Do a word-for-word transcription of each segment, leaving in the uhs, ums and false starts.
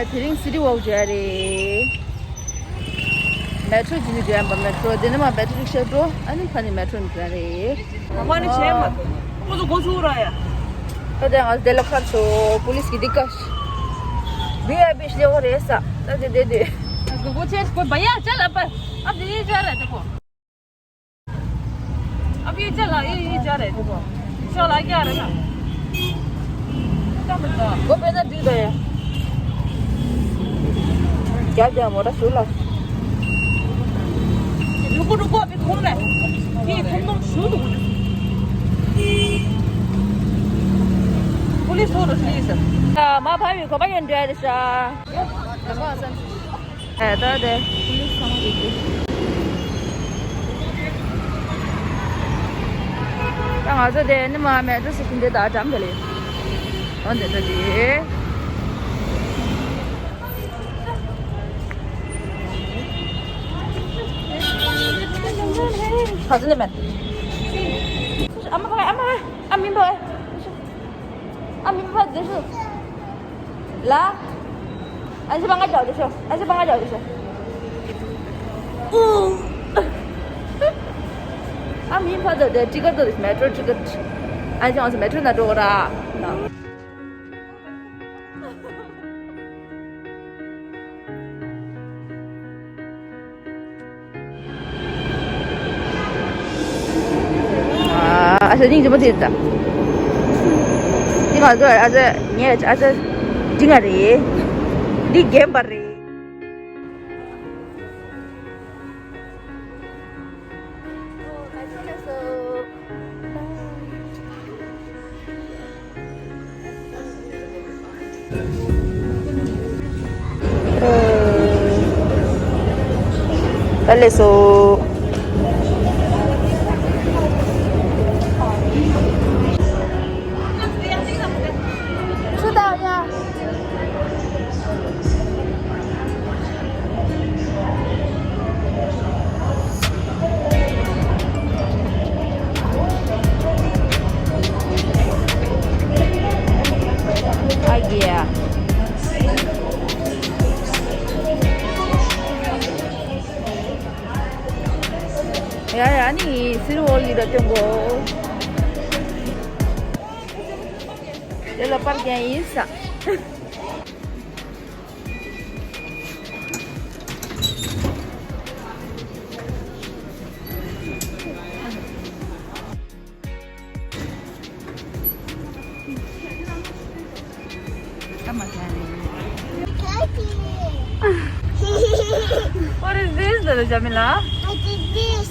དེ་རིང་སི་ཊི་ཝོག་བྱས་རེད། མེ་ཊྲོ་བྱེད་ནི་འགྲོ་ཡ་མ་མེ་ཊྲོ་དེ་ནས་མ་བེ་ཊ་རི་ཤ་འགྲོ། ཨ་ནི་ཕ་ནི་མེ་ཊྲོ་ནས་འགྲོ་ཡ་རེད། ཨ་མ་ནི་བྱས་མ། ཁོ་ཚོ་འགོ་ཚུགས་ར་ཡ། ད་དེ་ང་དེ་ལ་ཁར་སོ་པུ་ལིས་ཀྱི་འདི་ཀ་ཤི། བི་ཨའི་པི་ཤི་ལེ་བ་རེད་ས། ད་དེ་དེ་དེ། འགོ་ཚུགས་ཁོ་བ་ཡ་ཅ་ལ་པ། ཨ་དེ་ཡི་ཅ་ར་དེ་ཁོ། ཨ་ཕི་ཅ་ལ་ཨི་ཨི་ཅ་རེད་དེ་ཁོ། ཤོ་ལ་རྒྱ་རེད་ན། ད་མི་ད། འགོ་པས་ན་འགྲིག་ད་ཡ། རྒྱ་རྒྱ་མོ་ད་ཞུ་ལ། རུ་ཀོ་རུ་ཀོ་ཨ་ཕི་ཁོང་ལ། ཕི་ཁོང་ཁོང་ཞུ་འདུག་པུ་ལིས་ཧོལ་པུ་ལིས། ཨ་མ་ཕ་བི་ཁོ་པ་ཡོན་འདྲ་རེད་ཤ། ཨེ་ད་དེ། ད་ང་ཚོ་དེ་ནི་མ་མེ་ཊྲོ་སི་ཊི་ཤན་དེ་ད་འགྲམ་དེ་ལས། འོན་ཏེ་ད་དེ། ཕ་ཚོ་ནི་མེད། ཨ་མ་ཕ་ཨ་མ་ཨ་མིན་པ། ཨ་མིན་པ་དེ་ཤོ། ལ། ཨ་ཅེ་པང་ང་ཅའོ་དེ་ཤོ། ཨ་ཅེ་པང་ང་ཅའོ་དེ་ཤོ། ཨུ། ཨ་མིན་པ་དེ་དེ་ཊི་ཀེ་ཊི་དེ་མེ་ཊྲོ་ཊི་ཀེ་ཊི། ཨ་ཅེ་ཨ་ཅེ་མེ་ཊྲོ་ན་འགྲོ་གོ་ར། ན། ཨ་ཤ་སྙིང་རྗེ་མོ་དེ་ད། འདི་ང་ཚོ་ཨ་ཤ་ངས་ཨ་ཤ་འདི་ང་རེད། འདི་རྒན་པ་རེད། ད་ལས་སོ། ཆུ་དང་ཡ། ཨ་གི་ཡ། ཡ་ཡ་ནི་སི་རི་འོ་ལི་ར་སྟོན་གོ། དེ་ལ་པར་རྒྱན་ཡིན་ས། What is this, little Jamila? What is this?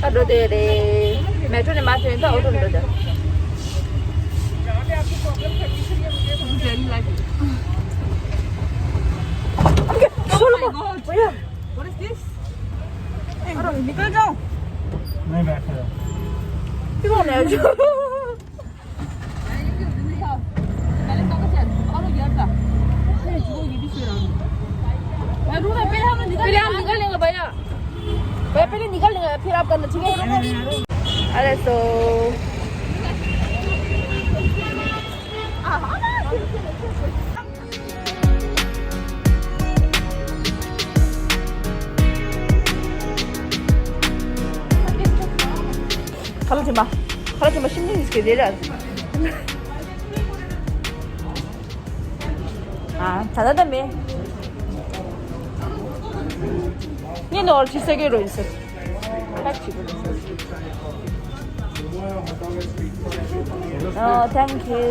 ད་འགྲོ་དེ་རེད། མེ་ཊྲོ་ནས་མར་ཐོན་ད་ཨོ་ཊོ་འགྲོ་དེ། Oh my God. What is this? Hey, निकल जाओ। नहीं बैठ रहे। क्यों नहीं? पहले हम निकल लेंगे भैया। भैया, पहले निकल लेंगे, फिर आप करना, ठीक है? अरे तो। ཁ་ལག་ཆེན་པ། ཁ་ལག་ཆེན་པ་ཤིང་ཏིང་ཟེར་གི་རེད་ལ། ཨ། ད་ད་ད་མེད། ངས་ནོར་ཅི་ཟེར་གི་རོ་ཡིན་ཟེར། ཁ་ལག་ཆེན་པོ་རེད་ཟེར། Oh, thank you.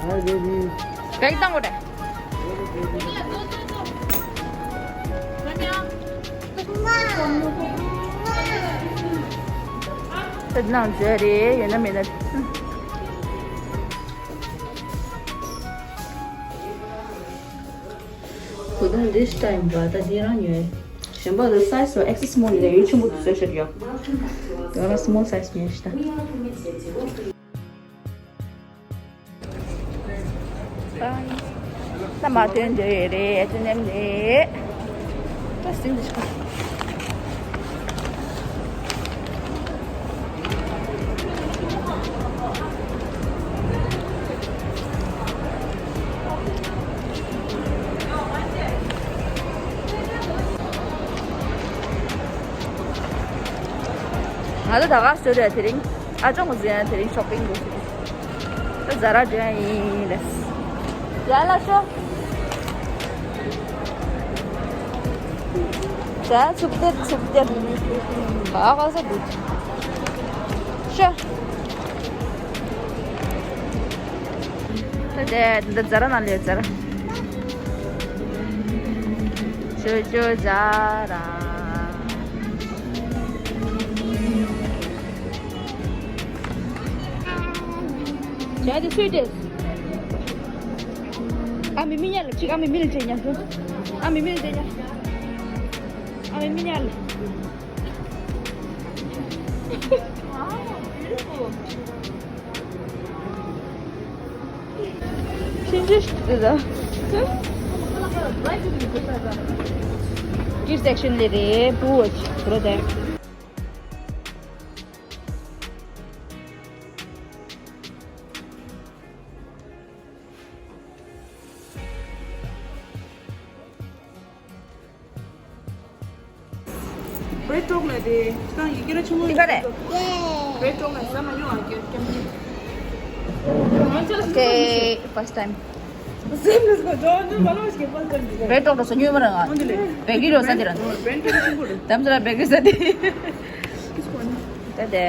Hi, baby. Bag བཏང་དགོས་རེད། ད་ནང་འཛུལ་རེད། ཡོད་ན་མེད་ན། གོ་ད་འདི་ཤི་ཏ་ཡིན་པ་ད་འདི་རང་ཉོས། གཞན་པ་ལ་སའི་ཛི་ལ་ཨེག་སི་སི་མོལ་ལ་ཡོད་ཆེན་པོ་དུ་བཟོས་ཤར་ཡོད། དེ་རང་སི་མོལ་སའི་ཛི་ཉོས་ཤི་ཏ། ད་མ་ཐོན་འདྲ་ཡོད་རེད། ཨེ་ཅི་ཨེན་ཨེམ་རེད། ད་སིང་འདི་ཤི་ཏ། ད་ལྟ་ད་ག་སུ་རེད་དེ་རིང་། ཨ་ཅོ་ངོ་ཟེར་ཡ་དེ་རིང་ཤོ་པིང་འགྲོ་ཟེར། ད་ཛ་ར་འགྲོ་ཡ་ཡིན་རེད། ཡ་ལ་ཤོ། ཛ་ཚུབ་སྟེར་ཚུབ་སྟེར། ག་ག་ས་འདུག་ཤོ། ད་དེ་འདི་ཛ་ར་ནང་ལས་ཛ་ར། ཅོ་ཅོ་ཛ་ར། ཅ་དེ་སུས་དེ། ཨ་མི་མི་ཉལ་ལ་ཅིག་ཨ་མི་མི་ལ་ཅིག་ཉལ་དུ། ཨ་མི་མི་ལ་ཅིག་ཉལ། ཨ་མི་མི་ཉལ། ཤིན་ཅི་ཤི་དེ་ད། Kids section ལས་རེད་བུ་བ་ཅིག་རོ་དེ། Bread talk ལ་དེ་ཁྱེད་རང་ཡི་གེ་ར་ཆུང་ངུ་འདི་ག་རེད། Bread talk ལ་ཟ་མ་མྱོང་ཨ་ཀེ་ཀེམ་པི། Okay, first time. Bread talk ལ་ཟ་མྱོང་མ་རེད་ང་། བེ་ཀི་རོ་ཟ་དེ་ར། བེ་ཀི་རོ་ཟ་དེ། ད་དེ།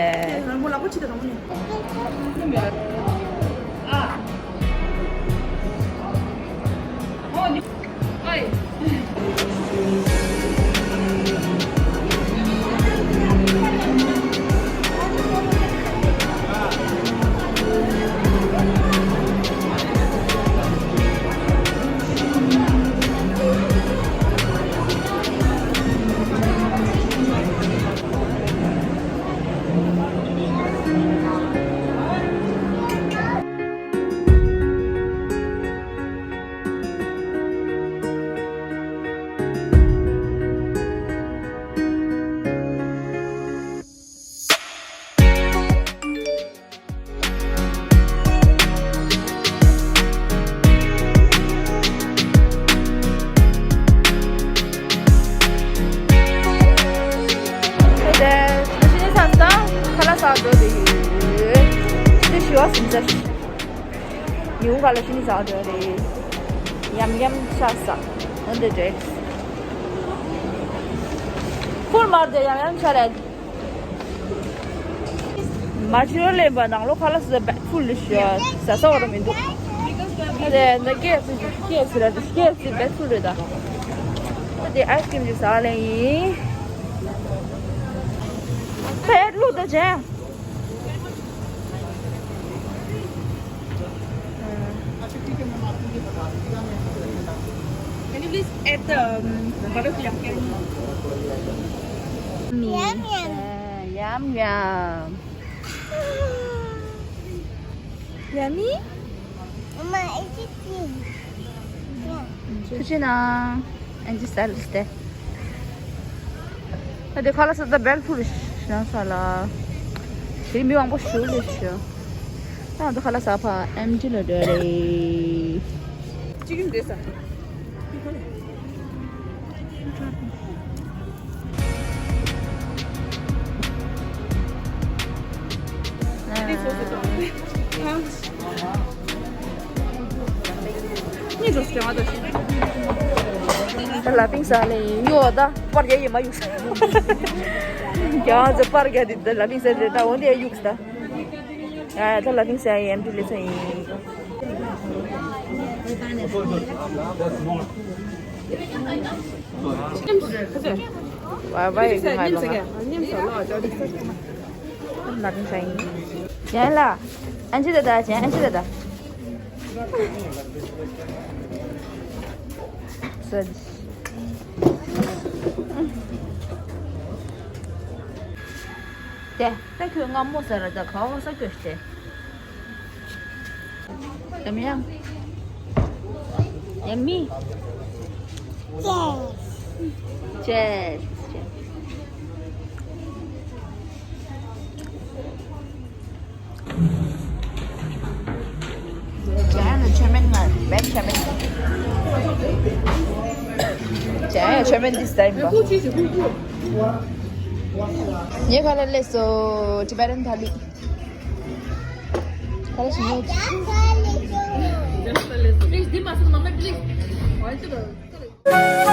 ཉིན་གུང་ཁ་ལ་ཤི་ནི་ཟ་འགྲོ་རེད། ཡམ་ཡམ་ཤ་ཟ། འོན་ཏེ་འདྲེ། ཕུལ་མར་དེ་ཡམ་ཡམ་ཤ་རེད། མ་ཅི་རོ་ལེན་པ་ནང་ལོ་ཁ་ལ་ཟ་བེད་ཕུལ་ལི་ཤ་ཟ་ས་བ་ར་མི་འདུག་ཨ་དེ་འདི་ཀེ་ཨེཕ་སི་ཀེ་ཨེཕ་སི་ར་ཀེ་ཨེཕ་སི་བེད་ཕུལ་རེད་ད། ཨ་དེ་ཨའི་སི་ཀྲིམ་ཅིག་ཟ་ལེན་ཡིན། ཕེད་ལུག་ད་ཅན། Can you please add the um, butter to your can? Yum, yum. Yum, yum. Yummy? Mama, is it clean? Yeah. ཁྱེད་ཀྱིས་ན་ཨན་ཅི་ས་ལ་སྟེ། ཨ་དེ་ཁ་ལག་ཟ་ད་བེད་ཕུལ་ཤ་ན་ས་ལ། དེ་མི་མང་པོ་ཞུ་ལེ་ཤ། ད་ང་ཚོ་ཁ་ལག་ཟ་ཕ་ཨེམ་ཆི་ལ་འགྲོ་རེད། གཅིག་ཡོད་འདུག་ས། ད་ལ་པིང་ས་ལེ་ཡོད་ད་པར་རྒྱག་ཡིན་མ་ཡུག་ས། རྒྱ་ང་ཚོ་པར་རྒྱག་དེ་ད་ལ་པིང་ས་རེད་ད་འོན་ཏེ་ཡུག་ས། ད་ལ་པིང་ས་ཡིན་ཨེམ་ཊི་ལེ་ས་ཡིན། བ་བ་ཡི་གི་ང་ལོ་ང་། ལ་པིང་ས་ཡིན། ཅན་ལ། ཨན་ཅི་ད་ད་ཅན་ཨན་ཅི་ད་ད། སོ། དེ་ད་ཁྱོད་སྔ་མོ་ཟ་ར་ད་ག་བ་ས་ཁྱོད་དེ། Yum, yum. Yummy. Cheers. Cheers. Cheers. ཇ་ཡང་ཆོས་མེད་ང་བེད་ཆོས་མེད། ཇ་ཡང་ཆོས་མེད་this time. ངས་ཁ་ལག་སླེབས་སོང་། Tibetan thali. ཁ་ལག་ཞིམ་པོ། Please, this must not please. Why should I?